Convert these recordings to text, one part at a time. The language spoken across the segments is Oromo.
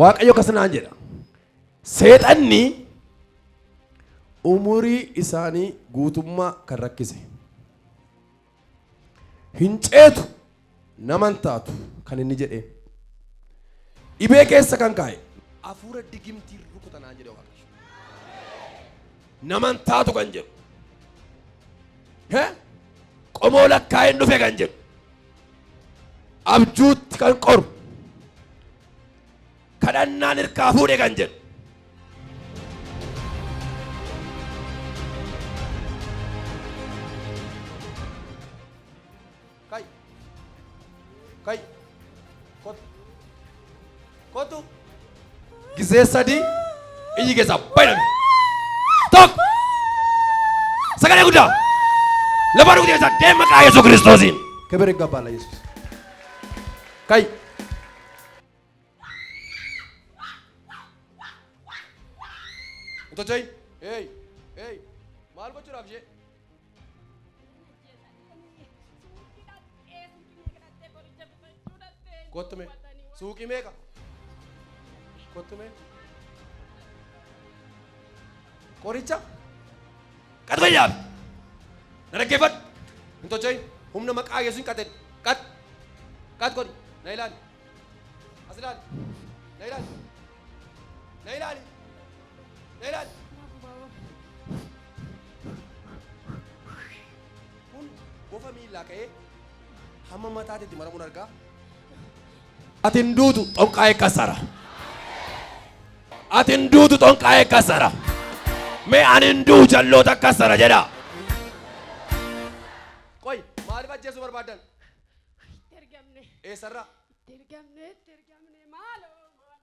Waaqayyo akkas naan jedha. Seexanni umurii isaanii guutummaa kan rakkise. Hin ceetu naman taatu kan inni jedhee. Dhibee keessa kan kaa'e. Hafuura digimtii rukuta naan jedhe Waaqayyo. Naman taatu kan jedhu. He? Qomoo lakkaa'een dhufe kan jedhu. Abjuutti kan qoru. Kadhannaan hirkaa fuudhe kan jedhu. Kai. Kai. Kotu. Kotu. Gisee sadii iyyi keessaa baay'iname. Tokko. Sagalee guddaa. Lafa dhugdee keessaa deem maqaa Yesuus Kiristoosiin. ክብር ይገባል ለኢየሱስ። Kai. Hin tocho'in. Hey. Hey. Maal gochuudhaaf ishee? Kottu mee. Suuqii meeqa? Kottu mee. Qoricha? Qaxu fayyaafi. Na dhaggeeffadhu. Hin tocho'in. Humna maqaa Yesuusin qaxedhi. Qax. Qax godhi. Na ilaali. As ilaali. Na ilaali. Na ilaali. Na ilaali. Kun bofa miillaa ka'ee hamma mataatti maramuun argaa. Ati hin duutu xonqaa'ee kasara. Ati hin duutu xonqaa'ee kasara. Mee ani hin du'u jalloota kasara jedha. Qoy maaliif ajjeesuu barbaaddan? Itti ergamne. Eessarraa? Itti ergamne itti ergamne maaloo maaloo.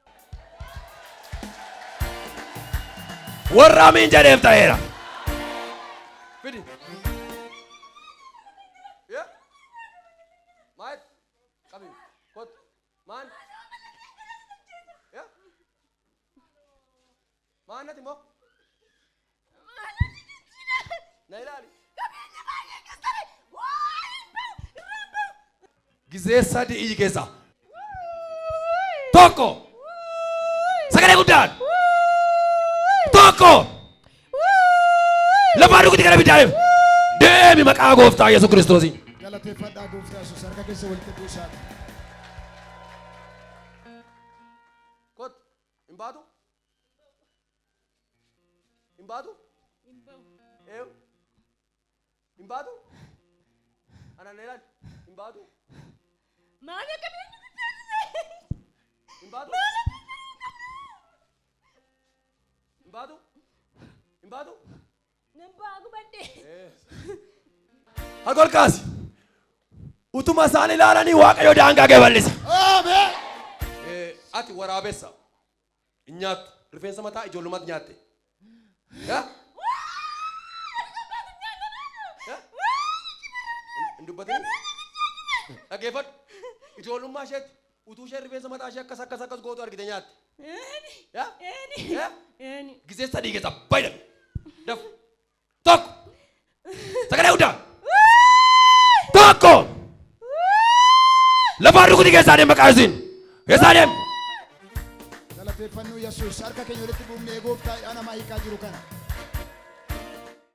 Warra amiin jedheef ta'eera. Fidi. Yaa. Maal? Qabi. Kottu. Maan? Yaa. Maan nati immoo? Na ilaali. Gizee sadi iyyi keessa. Tokko. Sagalee guddaan. Tokko. Lafaa dhugutti gara biddaa'eef. Deemi maqaa gooftaa Yesuus Kiristoosiin. Galateeffadhaa gooftaa Yesuus harka keessa walitti buusaa. Kottu. Hin baatu? Hin baatu? Hin bahu. Eew. Hin baatu? Anaan na ilaali. Hin baatu? Maal akka biyyi guddaan dhufe? Hin baatu? Hin baatu? Hin baatu? Nan ba'a gubadhe. Harka ol kaasi. Utuma isaan ilaalanii Waaqayyo daangaa kee bal'isa. Ameen. Ati waraabessa. Hin nyaattu. Rifeensa mataa ijoollummaatti nyaatte. Yaa? Yaa? Hin dubbatini? Dhaggeeffadhu. Ijoollummaa isheetti utuu isheen rifeensa mataa ishee akkas akkas akkas gootu argite nyaatte. Yaa? Yaa? Gisee sadii keessa baay'ee daf. Tokko. Sagalee guddaa. Tokko. Lafaan rukuti keessaa deem maqaa Yesuusiin. Keessaa deem. Galateeffannuu Yesuus harka keenya walitti buufnee gooftaa nama hiikaa jiru kana.